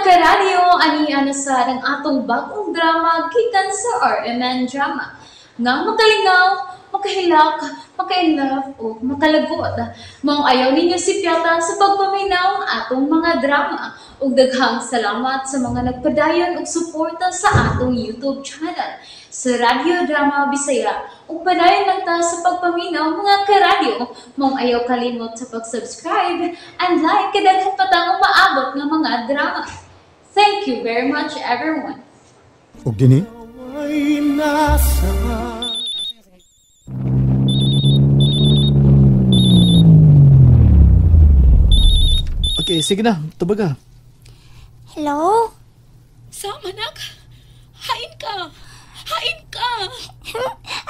Karadyo, ani sa ang atong bagong drama gikan sa RMN Drama. Nga makalingaw, makahilak, maka-inlove o makalagot. Maong ayaw ninyo sipyata sa pagpaminaw ang atong mga drama. Ug daghang salamat sa mga nagpadayon og suporta sa atong YouTube channel sa Radyo Drama Bisaya. Ug padayon lang ta sa pagpaminaw, mga karadyo. Maong ayaw kalimot sa pag-subscribe and like kay daghan pa tang umaabot nga mga drama. Thank you very much, everyone. Og dinhi ay nasa. Okay, sige na. Tubag ka. Hello? Sam, anak. Hain ka. Hain ka.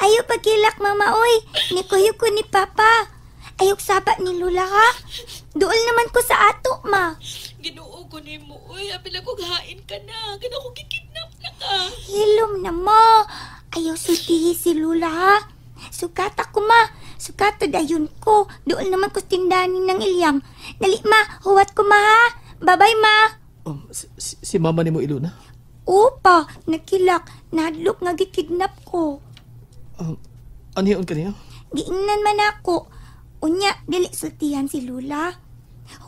Ayaw pagkilak, mama, oy. Nikuyo ko ni papa. Ayok saba ni Lula, ha? Duol naman ko sa ato, ma. Ginoo ko ni mo, oy. Apil ako hain ka na. Gana ko kikidnap na ka. Hilom na, ma. Ayaw sultihi si Lula, ha? Sukata ko, ma. Sukata dayon ko. Duol naman ko tindanin ng ilyang. Dali, ma. Huwat ko, ma, ha? Bye-bye, ma. Si mama ni mo, Ilona? Opa, nakilak. Nahadlok nga gikidnap ko. Ano yun kaniya? Giingnan man ako. Unya, dili sultihan si Lula.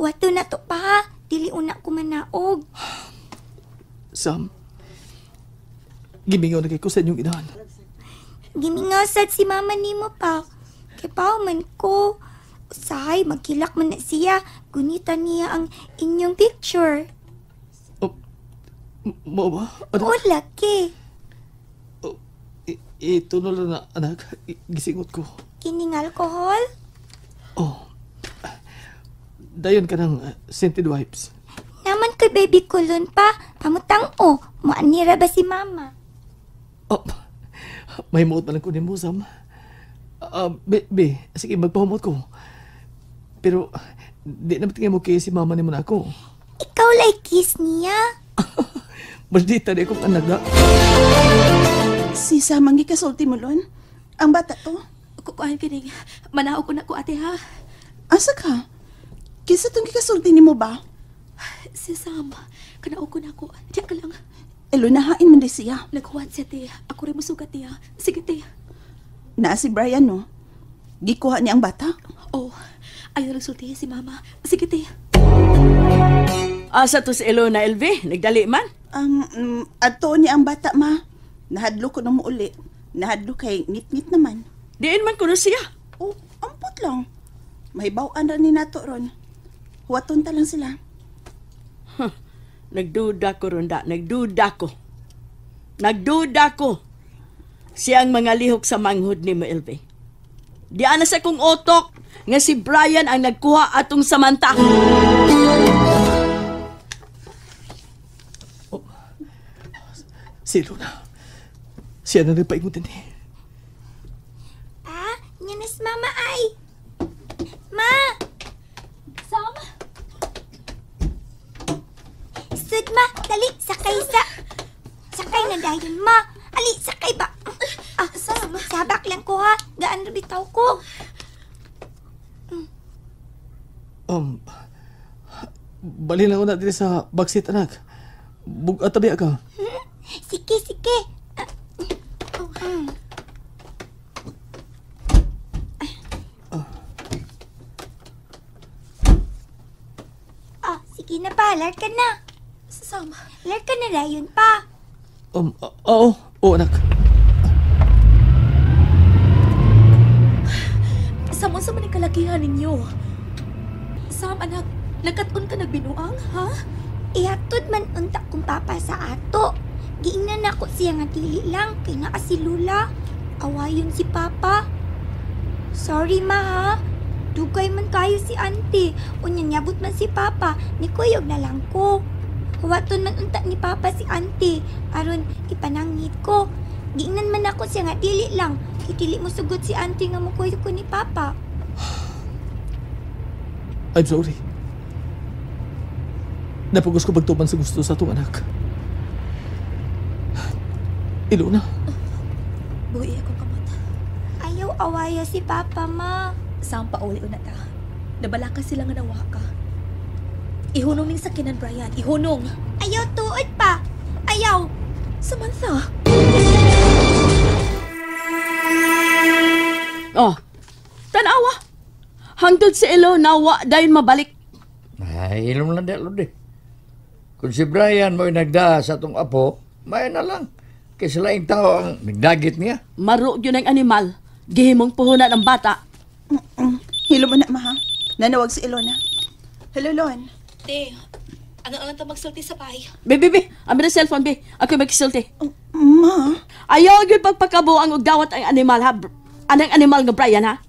Huwato na to pa, ha? Dili una ko manaog. Sam, gimingaw na kay ko sa inyong inahan. Gimingaw sad si mama nimo pa. Kay pao man ko. Usahay, magkilak man na siya. Gunita niya ang inyong picture. Oh, mo ba? Ano? O, laki. Oh, ito na lang na, anak. Gisingot ko. Kining alkohol? Oh. Dayon ka ng scented wipes. Naman kay baby kulon pa. Pamutang o. Muanira ba si mama? Oh, may muot man lang ko ni mo, Sam. Be, sige, magpahumot ko. Pero, di naman tingin mo kay si mama ni mo na ako. Ikaw lay kiss niya. Maldita di akong anak na. Si Sam ang gikasulti mo, Lon. Ang bata to. Kukuhan kining. Manaog ko na ko, ate, ha? Asa ka? Kisa tong gikasulti ni mo ba? Si Sam, kanaog ko na ako. Diyan ka lang. Elo, nahain man di siya. Naghuwat siya, te. Ako rin musugat, te, ha? Sige, te. Naa si Brian, no? Gikuha niya ang bata? Oh, ayaw lang sultihin si mama. Sige, te. Asa to si Elona, LV? Nagdali man? Ato niya ang bata, ma. Nahadlo ko na mo uli. Nahadlo kay ngit-ngit naman. Diin man kuno siya. Oh, ampot lang. Mahibaw-an ra ni nato ron. Huwaton ta lang sila. Huh. Nagduda ko ron da. Nagduda ko. Nagduda ko. Siyang mga lihok sa manghod ni mo, LV. Di ana sa kong otok nga si Brian ang nagkuha atong Samantha. Oh, si Luna. Siya na nagpaingon din eh. Pa, niya na si mama ay. Ma! Sam? Sud, ma. Dali, sakay sa... Sakay na dayon, ma. Ali, sakay ba? Ah, Sam? Sabak lang ko, ha. Gaan ra bitaw ko. Bali lang ko na diri sa backseat, anak. Bugat tabi ka. Sige, sige. Ah, sige na pa. Larga na. Sam. Larga na dayon pa. Oo. Oo, anak. Sam, unsa man ang kalakihan ninyo? Sam, anak, nagkat-on ka nagbinuang, ha? Ihatod man unta kong papa sa ato. Giingnan nako siya nga dili lang kay naa si Lula. Awayon si papa. Sorry ma ha. Dugay man kayo si auntie. Unya niabot man si papa, nikuyog na lang ko. Huwaton man unta ni papa si auntie aron ipanangit ko. Giingnan man ako siya nga dili lang kay dili mo sugot si auntie nga mukuyog ko ni papa. I'm sorry. Napugos ko pagtuman sa gusto sa atong anak. Ilona. Buhi akong kamot. Ayaw awaya si papa, ma. Sam, pauli na ta. Nabala ka sila nga nawa ka. Ihunong ning sakinan, Brian. Ihunong. Ayaw tuod pa. Ayaw. Samantha. Oh, tanawa. Hangtod sa ilo, nawa dayon mabalik. Ay, ilom lang di, Lodi. Kung si Brian mo'y nagdaa sa atong apo, may na lang. Kaysa laing tao ang nagdagit niya. Maro yun ang animal. Gihimong puhunan ang bata. Hilo mo na, ma, ha? Nanawag si Ilona. Hello, Lon. Te, ano ang ta magsulti sa bahay? Be, be, be. Amin na cellphone, be. Ako'y magkisulti. Oh, ma? Ayaw yun pagpakabuang og dawat ang animal, ha? Anang animal nga Brian, ha?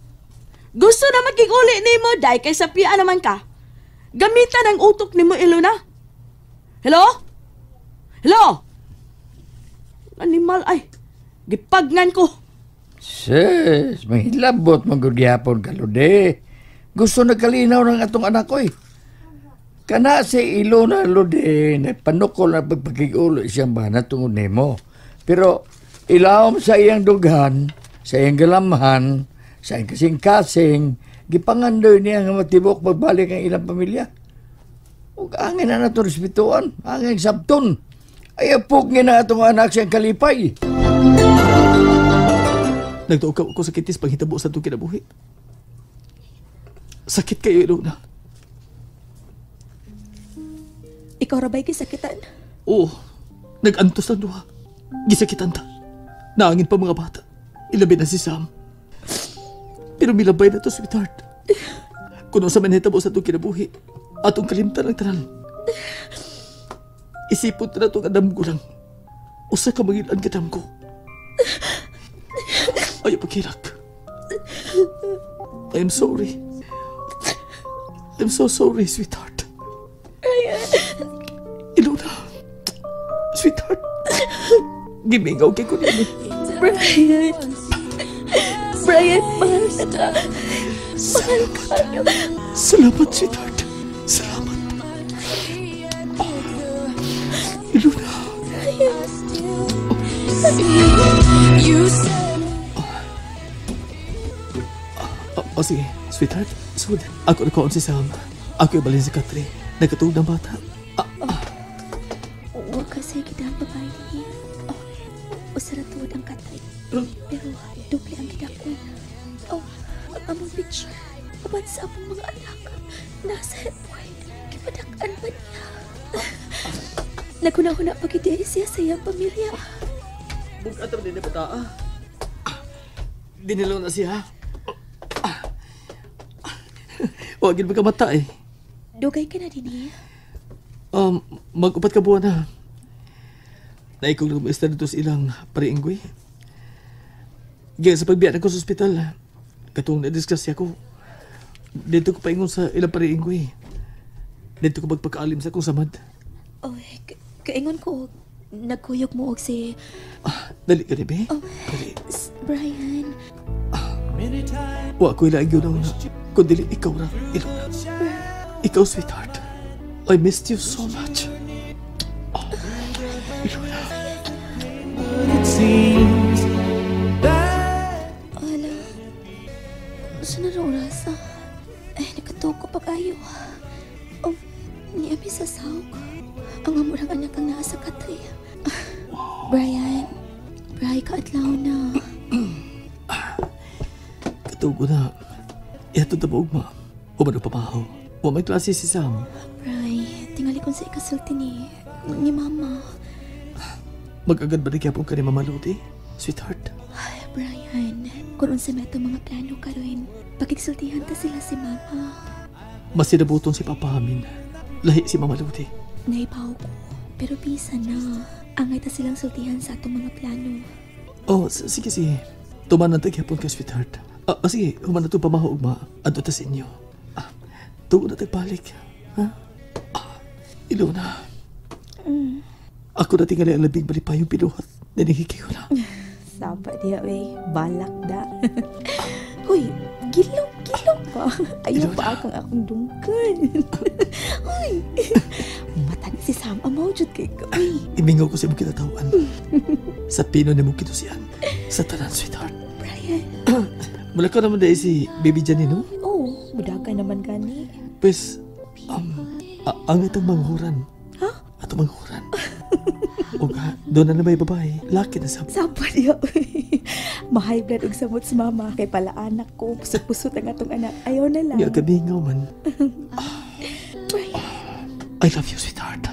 Gusto na magkiguli ni mo, day, kaysa piya naman ka. Gamitan ang utok ni mo, Ilona. Hello? Hello? Animal, ay. Gipagnan ko. Sis, mahilabot magyapon ka, Lodi. Gusto na kalinaw ng atong anak ko, eh. Kana si Ilona, Lodi, na panukol na pagpakigulo siyang bana tungod nimo. Pero ilawom sa iyang dughan, sa iyang galamhan, sa iyang kasing-kasing, gipangandoy niya nga matibok pagbalik ang ilang pamilya. Ug angin na nato respetuan, angin sabton. Ay apok nga na atong anak siyang kalipay. Nagtuo ka ko sa kitis panghitabo sa itong kinabuhi. Sakit kayo, Ilona. Ikaw rabay gisakitan? Oo. Nag-antos ang duha. Gisakitan ta. Naangin pa mga bata. Ilabi na si Sam. Pero milabay na to, sweetheart. Kuno sa manhitabo sa itong kinabuhi, atong kalimtan ang tanan. Isipon na itong adam ko lang. Usa ka mangilan kadam ko. Ayaw paghirak. I am sorry. I'm so sorry, sweetheart. Ilona. Sweetheart. Gimingaw kay ko nini. Brian. Brian, mahal ka. Mahal ka. Salamat, sweetheart. Salamat. Ilona. Oh, sige, sweetheart. Sud, ako na si Sam. Ako ibalin sa Katri. Nagkatulog ng bata. Huwag kasi kita ang babae niya. Oh, usara tuod ang Katri. Pero doble ang gidakon. Oh, ang among picture. Apan sa among mga anak. Nasa headboard. Kipadak-an pa niya. Naguna-huna pag-idea siya sa iyang pamilya. Bugat naman din na bata, ah. Dinilo na siya. Huwag yun magkamata eh. Dugay ka na din eh. Mag-upat ka buwan na. Naikog na kumista dito sa ilang pariinggoy. Gaya sa pagbiyan ako sa ospital, katong na-discuss ako. Dito ko paingon sa ilang pariinggoy. Dito ko magpagkaalim sa akong samad. Oy, kaingon ko, nagkuyog mo og si... Dali ka, be. Oh, dali. Brian. Wa ko ilaing yun na. Kundi ikaw ra, Ilona. Ikaw, sweetheart. I missed you so much. Oh, Ilona. Ala, saan na oras? Ay, nakatuog ko pag-ayo. Oh, niami sa sawk. Ang amurang anak ang naa sa Katri. Brian, Brian, kaadlaw na. Katuog ko na. Ihatod na maugma. Umano pamahaw. Wa may klase si Sam. Bri, tingali kong sa ikasulti ni Mama. Mag-agad ba nagyapon ka ni Mama Lodi, sweetheart? Ay, Brian, kung unsa may itong mga plano karon, pagigsultihan ta sila si Mama. Masinabuton si Papa amin. Lahi si Mama Lodi. Naipaw ko, pero bisa na. Angay ta silang sultihan sa atong mga plano. Oh, sige, sige. Tumanan tagyapon ka, sweetheart. Sige, human na itong pamahaw, ma. Adto ta sa inyo. Tugo na tagbalik. Ha? Ilona. Ako na tingali ang labing malipayong pinuhat na nihiki ko na. Saba diya, wey. Balak da. Uy, gilong, gilong pa. Ayaw pa akong akong dungkan. Uy, mata ni si Sam. Amaw, jud kay ka. Uy. Imingaw ko sa imong kinatawan. Sa pino ni mong kinusian. Sa tanan, sweetheart. Brian. Mula ka naman dahil si Baby Janine, no? Oo, mudaga naman gani. Pues, ang itong manghuran. Ha? Atong manghuran. Doon na may babae. Laki na sa. Sapa diha, uy. Mahay blood og samot si mama kay pala anak ko. Pusot-pusot ang atong anak. Ayaw na lang. Nga gamingaw man. Brian. I love you, sweetheart.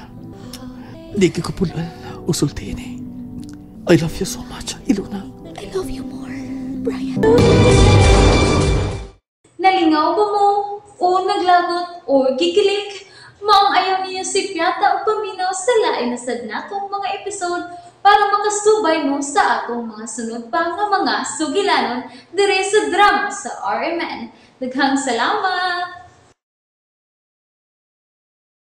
Di ka kapulan. Usultiin eh. I love you so much, Ilona. I love you more, Brian. Nalingaw ba mo? O naglagot o gikilig? Maong ayaw niyo sipyata o paminaw sa lain na sad natong mga episode para makasubay mo sa atong mga sunod pa nga mga sugilanon dire sa drama sa RMN. Daghang salamat!